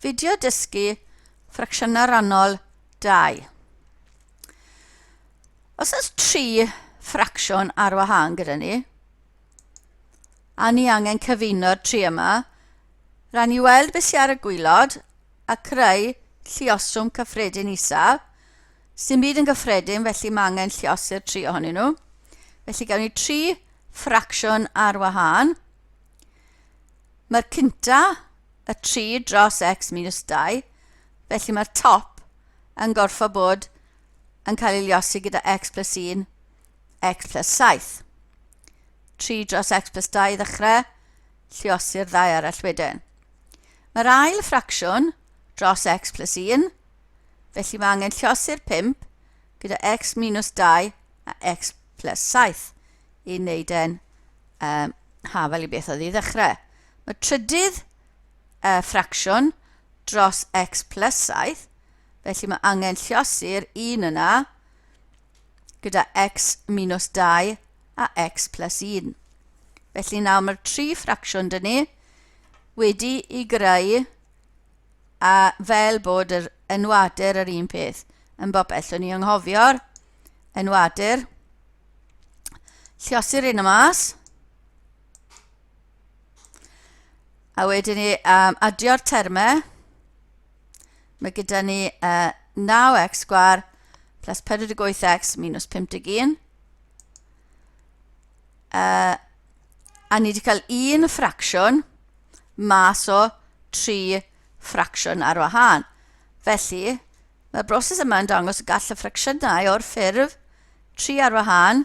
Fideo dysgu ffracsiynau rhannol 2. Os oes tri ffracsiwn ar wahân gyda ni, a ni angen cyfuno'r tri yma, rhaid ni weld beth sydd ar y gwylod a creu lluoswm cyffredin isaf. Sdim byd yn gyffredin, felly mae angen lluosi'r tri ohonyn nhw. Felly gawn ni tri ffracsiwn ar wahân. Mae'r cynta, y 3 dros x minus 2, felly mae'r top yn gorfod bod yn cael ei liosi gyda x plus 1, x plus 7. 3 dros x plus 2 i ddechrau, lliosi'r ddau arall wedyn. Mae'r ail ffracsiwn dros x plus 1, felly mae angen lliosi'r 5 gyda x minus 2 a x plus 7 i wneud e'n um, hafel i beth oedd i ddechrau. Mae trydydd uh, ffracsiwn dros x plus 7, felly mae angen lliosi'r un yna gyda x minus 2 a x plus 1. Felly nawr mae'r tri ffracsiwn dyn ni wedi i greu a fel bod yr enwadur yr un peth yn bob Ellwn ni anghofio'r enwadur. Lliosi'r un y mas. A wedyn ni um, adio'r termau. Mae gyda ni uh, 9x sgwar plus 48x minus 51. Uh, a ni wedi cael un ffracsiwn mas o tri ffracsiwn ar wahân. Felly, mae'r broses yma yn dangos y gall y ffracsiynau o'r ffurf tri ar wahân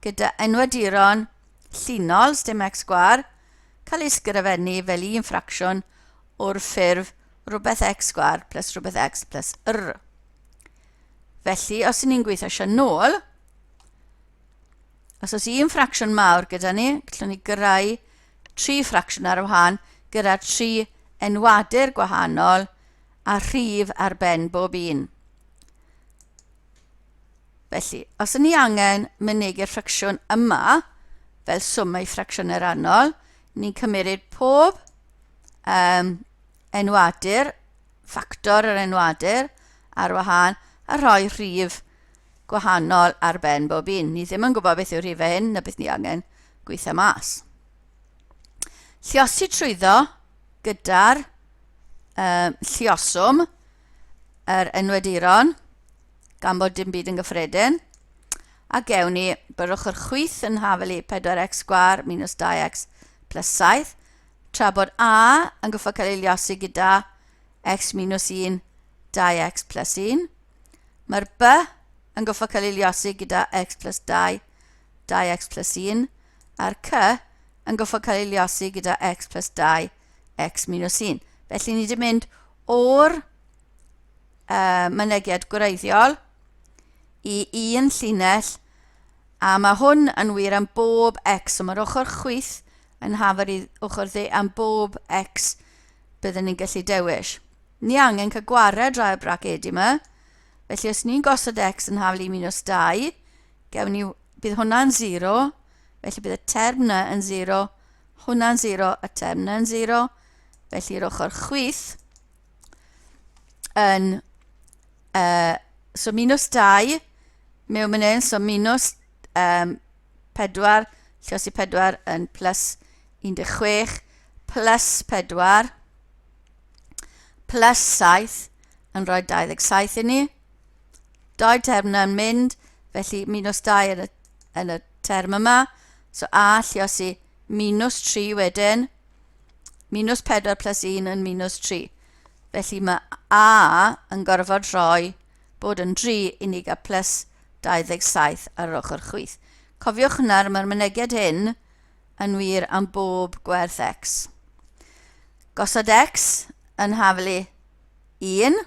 gyda enwaduron llinol, sdim x sgwar, cael ei sgrifennu fel un ffracsiwn o'r ffurf rhywbeth x sgwar plus rhywbeth x plus r. Felly, os ydyn ni'n gweithio eisiau nôl, os oes un ffracsiwn mawr gyda ni, gallwn ni greu tri ffracsiwn ar wahân gyda tri enwadur gwahanol a rhif ar ben bob un. Felly, os ydyn ni angen mynegi'r ffracsiwn yma, fel swm ei ffracsiynau rhannol, ni'n cymeryd pob um, enwadur, ffactor yr enwadur ar wahân, a rhoi rhif gwahanol ar ben bob un. Ni ddim yn gwybod beth yw'r rhifau hyn na beth ni angen gweithio mas. Lliosi trwyddo gyda'r um, llioswm yr enwaduron, gan bod dim byd yn gyffredin. A gewn ni bod ochr chwith yn hafel i 4x sgwar minus 2x plus 7, tra bod a yn goffo cael ei liosi gyda x minus 1, 2x plus 1. Mae'r b yn goffo cael ei liosi gyda x plus 2, 2x plus 1, a'r c yn goffo cael ei liosi gyda x plus 2, x minus 1. Felly ni wedi mynd o'r uh, mynegiad gwreiddiol i un llinell a mae hwn yn wir am bob x, so mae'r ochr chwith yn hafar i ochr dde am bob x byddwn ni'n gallu dewis. Ni angen cael gwared rai o'r bracedi yma, felly os ni'n gosod x yn hafal i minus 2, gewn ni, bydd hwnna'n 0, felly bydd y term yna yn 0, hwnna'n 0, y term yna yn 0, felly'r ochr chwith yn uh, so minus 2 mewn fan hyn, so minus um, 4, llosi 4 yn plus 16, plus 4, plus 7 yn rhoi 27 i ni. Dau term yna'n mynd, felly minus 2 yn y, yn y term yma. So A lliosi minus 3 wedyn, Minus 4 plus 1 yn minus 3. Felly mae A yn gorfod rhoi bod yn 3 i ni gael plus 27 ar yr ochr chwith. Cofiwch nawr, mae'r mynegiad hyn yn wir am bob gwerth x. Gosod x yn haflu 1,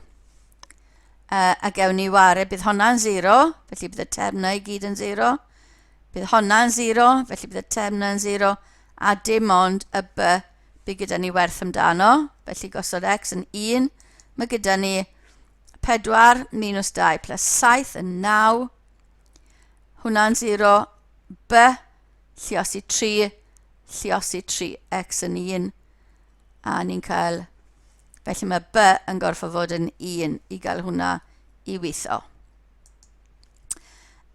uh, a gewn ni ware, bydd honna'n 0, felly bydd y term na i gyd yn 0. Bydd honna'n 0, felly bydd y term na'n 0, a dim ond y b bydd gyda ni werth amdano. Felly gosod x yn 1, mae gyda ni 4 minus 2 plus 7 yn 9. Hwna'n 0, b, lliosi 3, lliosi 3, x yn 1, a ni'n cael Felly mae B yn gorfod fod yn 1 i gael hwnna i weithio.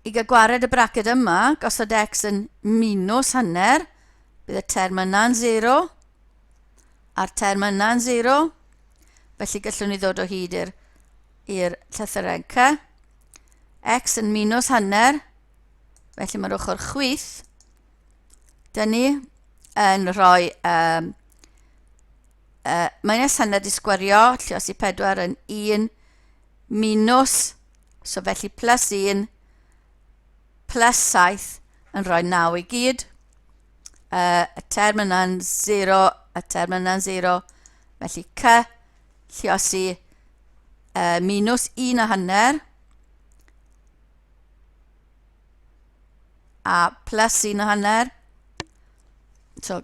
I gael gwared y braced yma, gosod x yn minus hanner, bydd y term yna'n 0, a'r term yna'n 0, felly gallwn ni ddod o hyd i'r i'r llythyren C. X yn minus hanner, felly mae'r ochr chwith, dyn ni yn rhoi um, minus hanner di sgwario, lluosi 4 yn 1, minus, so felly plus 1, plus 7 yn rhoi 9 i gyd. Y term yna'n 0, y term yna'n 0, felly c, lluosi minus 1 a hanner, a plus 1 a hanner. So,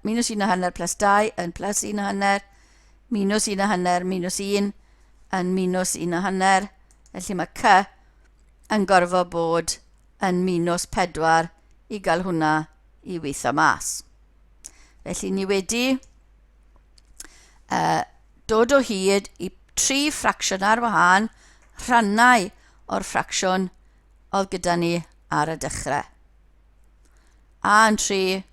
minus 1 a hanner plus 2 yn plus 1 a hanner, minus 1 a hanner minus 1 yn minus 1 a hanner. Felly mae C yn gorfod bod yn minus 4 i gael hwnna i weithio mas. Felly ni wedi dod o hyd i tri ffracsiwn ar wahân, rhannau o'r ffracsiwn oedd gyda ni ar y dechrau. A yn 3,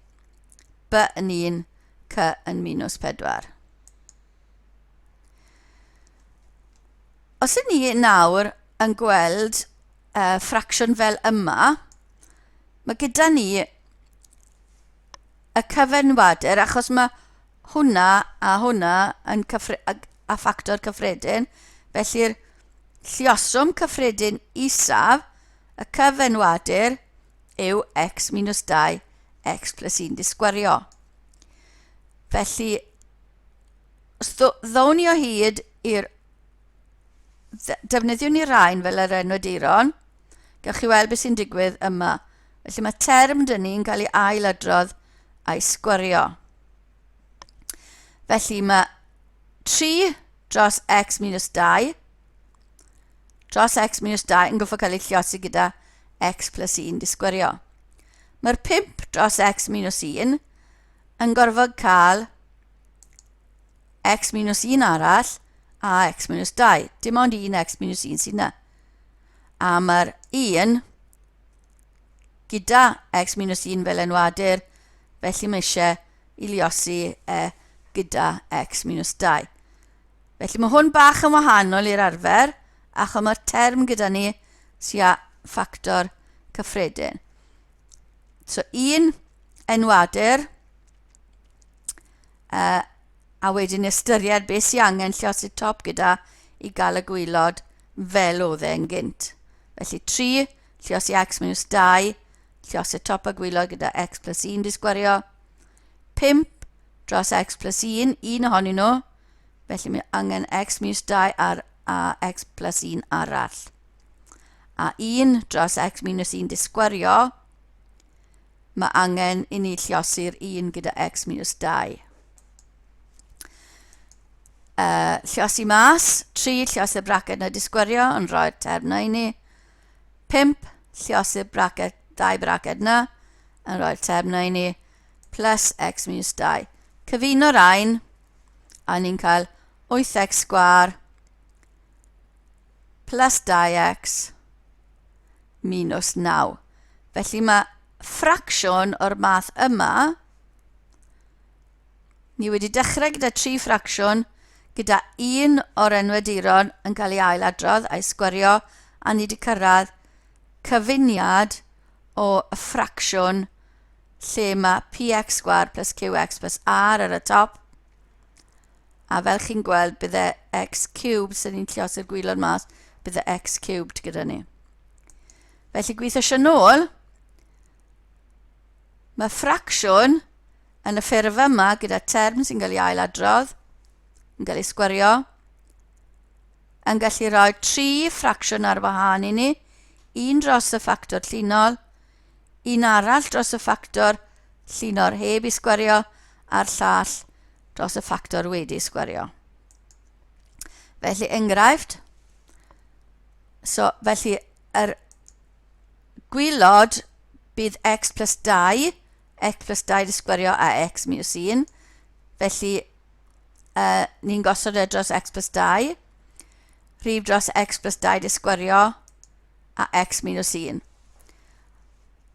B yn 1, C yn minus 4. Os ydyn ni nawr yn gweld ffracsiwn fel yma, mae gyda ni y cyfenwadur, achos mae hwnna a hwnna yn cyffre a, a ffactor cyffredin, felly'r lluoswm cyffredin isaf, y cyfenwadur, yw x minus 2, x plus 1 di sgwario. Felly, os ddown ni o hyd i'r... Defnyddiwn ni rhain fel yr enwaduron, Gewch chi weld beth sy'n digwydd yma. Felly mae term dyn ni'n cael ei ailadrodd a'i sgwario. Felly mae 3 dros x minus 2 dros x minus 2 yn goffo cael ei lliosi gyda x plus 1 di sgwario. Mae'r 5 dros x minus 1 yn gorfod cael x minus 1 arall a x minus 2. Dim ond un x minus 1 sydd yna. A mae'r 1 gyda x minus 1 fel enwadur, felly mae eisiau i liosi e gyda x minus 2. Felly mae hwn bach yn wahanol i'r arfer, achos mae'r term gyda ni sy'n â ffactor cyffredin. So un enwadur, a wedyn ystyried beth sy'n angen lliosi'r top gyda i gael y gwylod fel oedd e'n gynt. Felly 3, lliosi x minus 2, lliosi'r top a gwylod gyda x plus 1 di sgwario, 5 dros x plus 1, un ohonyn nhw, felly mae angen x minus 2 ar a x plus 1 arall. A 1 dros x minus 1 di sgwario, mae angen i ni lliosi'r 1 gyda x minus 2. Lliosi mas, 3 lliosi'r braced na disgwyrio yn rhoi'r term na i ni. 5 lliosi'r braced, ddau braced na yn rhoi'r term na i ni, plus x minus 2. Cyfuno'r ein, a ni'n cael 8x sgwar plus 2x minus 9. Felly mae ffracsiwn o'r math yma, ni wedi dechrau gyda tri ffracsiwn, gyda un o'r enwaduron yn cael ei ailadrodd a'i sgwario, a ni wedi cyrraedd cyfuniad o y ffracsiwn lle mae px sgwar plus qx plus r ar y top. A fel chi'n gweld, bydd e x cubed, sy'n ni'n lliosi'r gwylod mas, bydd e x cubed gyda ni. Felly gweithio eisiau nôl, mae ffracsiwn yn y ffurf yma gyda term sy'n cael ei ailadrodd, yn cael ei sgwario, yn gallu rhoi tri ffracsiwn ar wahân i ni, un dros y ffactor llinol, un arall dros y ffactor llinol heb ei sgwario, a'r llall dros y ffactor wedi sgwario. Felly enghraifft, so felly yr gwylod bydd x plus 2, x plus 2 di sgwario a x minus 1. Felly ni'n gosod e dros x plus 2, rhif dros x plus 2 di sgwario, a x minus 1.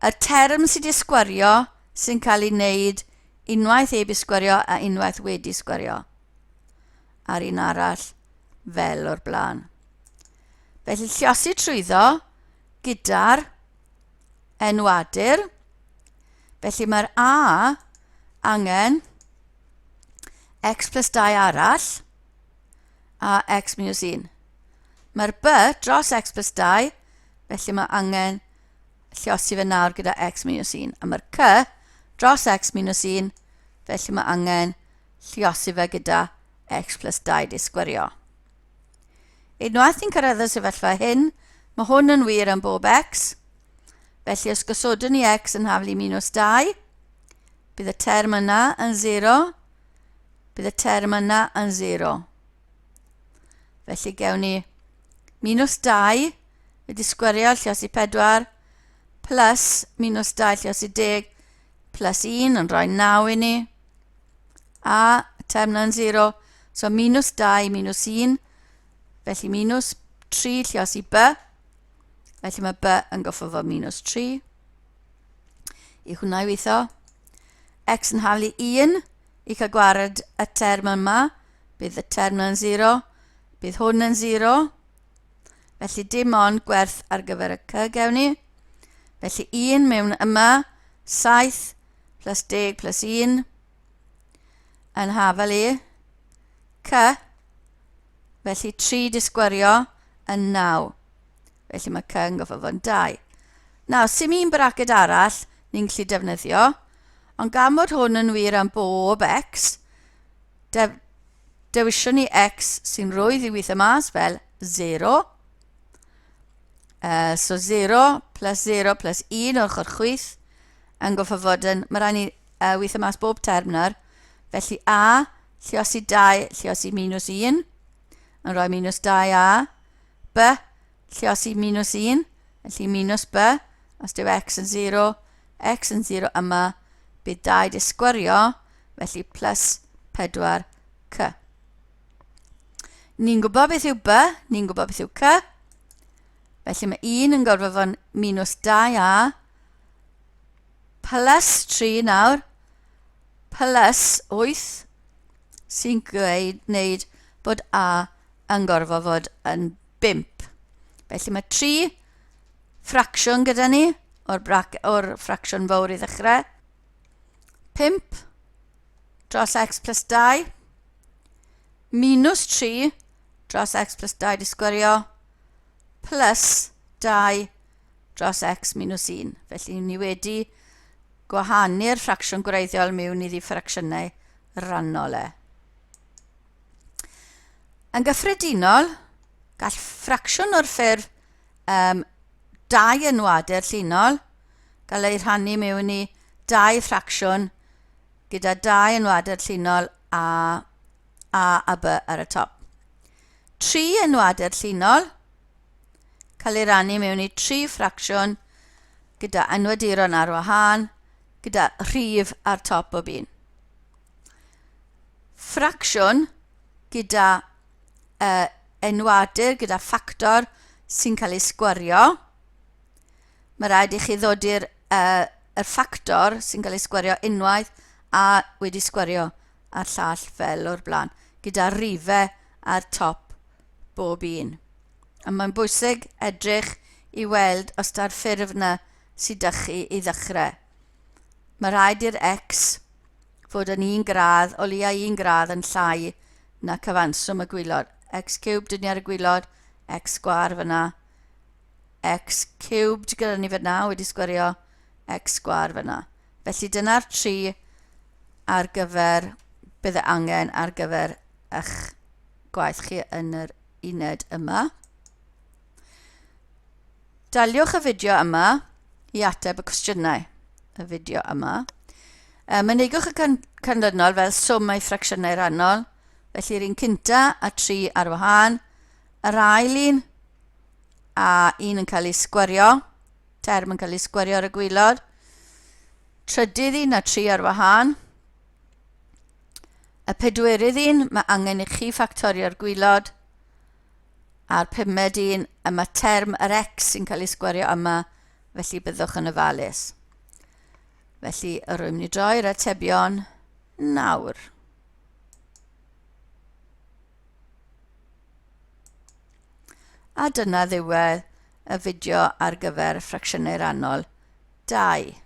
Y term sydd wedi sgwario sy'n cael ei wneud unwaith heb ei sgwario a unwaith wedi sgwario. A'r un arall fel o'r blaen. Felly lliosi trwyddo gyda'r enwadur. Felly mae'r A angen x plus 2 arall a x minus 1. Mae'r B dros x plus 2, felly mae angen lliosi fe nawr gyda x minus 1. A mae'r C dros x minus 1, felly mae angen lliosi fe gyda x plus 2 di sgwerio. Unwaith ni'n cyrraedd y sefyllfa hyn, mae hwn yn wir am bob x. Felly os gosodwn ni x yn haflu minus 2, bydd y term yna yn 0, bydd y term yna yn 0. Felly gewn ni minus 2 wedi sgwerio lliosi 4 plus minus 2 lliosi 10 plus 1 yn rhoi 9 i ni. A term yna'n 0, so minus 2 minus 1, felly minus 3 lliosi b, felly mae b yn goffo fod minus 3. I hwnna i weithio. X yn haflu 1 i cael gwared y term yma, bydd y term yna'n 0, bydd hwn yn 0, felly dim ond gwerth ar gyfer y c gewn ni. Felly 1 mewn yma, 7 plus 10 plus 1 yn hafel i c, felly 3 disgwyrio yn 9. Felly mae c yn gofio fod yn 2. Nawr, sy'n un braced arall ni'n gallu defnyddio, ond gan fod hwn yn wir am bob x, de dewiswn ni x sy'n rwydd i weithio mas fel 0. So 0 plus 0 plus 1 o'r ochr chwith yn goffa fod yn, mae rhaid ni weithio mas bob term nawr. Felly a, lliosi 2, lliosi minus 1, yn rhoi minus 2a. B, lliosi minus 1, felly minus b, os dyw x yn 0, x yn 0 yma, bydd 2 di sgwario, felly plus 4 c. Ni'n gwybod beth yw b, ni'n gwybod beth yw c, felly mae 1 yn gorfod fod minus 2a plus 3 nawr, plus 8, sy'n gweud wneud bod a yn gorfod fod yn 5. Felly mae 3 ffracsiwn gyda ni o'r, brac, or ffracsiwn fawr i ddechrau. 5 dros x plus 2 minus 3 dros x plus 2 di sgwario plus 2 dros x minus 1. Felly ni wedi gwahanu'r ffracsiwn gwreiddiol mewn iddi ffracsiynau rannol e. Yn gyffredinol, gall ffracsiwn o'r ffurf um, dau enwadur llinol gael ei rhannu mewn i dau ffracsiwn gyda dau enwadur llinol a A a B ar y top. Tri enwadur llinol cael ei rannu mewn i tri ffracsiwn gyda enwaduron ar wahân gyda rhif ar top bob un. Ffracsiwn gyda uh, enwadur gyda ffactor sy'n cael ei sgwario. Mae rhaid i chi ddod i'r uh, yr ffactor sy'n cael ei sgwario unwaith a wedi sgwario a'r llall fel o'r blaen, gyda rifau ar top bob un. A mae'n bwysig edrych i weld os da'r ffurf yna sydd â chi i ddechrau. Mae rhaid i'r X fod yn un gradd, o leia un gradd yn llai na cyfanswm y gwylod. X cubed dyn ni ar y gwylod, X sgwar fyna, X cubed gyda ni fyna, wedi sgwario X sgwar fyna. Felly dyna'r tri ar gyfer bydd angen ar gyfer eich gwaith chi yn yr uned yma. Daliwch y fideo yma i ateb y cwestiynau, y fideo yma. E, mynegwch y canlynol fel swm ei ffracsiynau rhannol, felly'r un cynta a tri ar wahân, yr ail un a un yn cael ei sgwario, term yn cael ei sgwario ar y gwylod, trydydd un a tri ar wahân, Y pedwerydd un, mae angen i chi ffactorio'r gwylod. A'r pumed un, y mae term yr x sy'n cael ei sgwario yma, felly byddwch yn ofalus. Felly, rwy'n mynd i droi'r atebion nawr. A dyna ddiwedd y fideo ar gyfer ffracsiynau rhannol 2.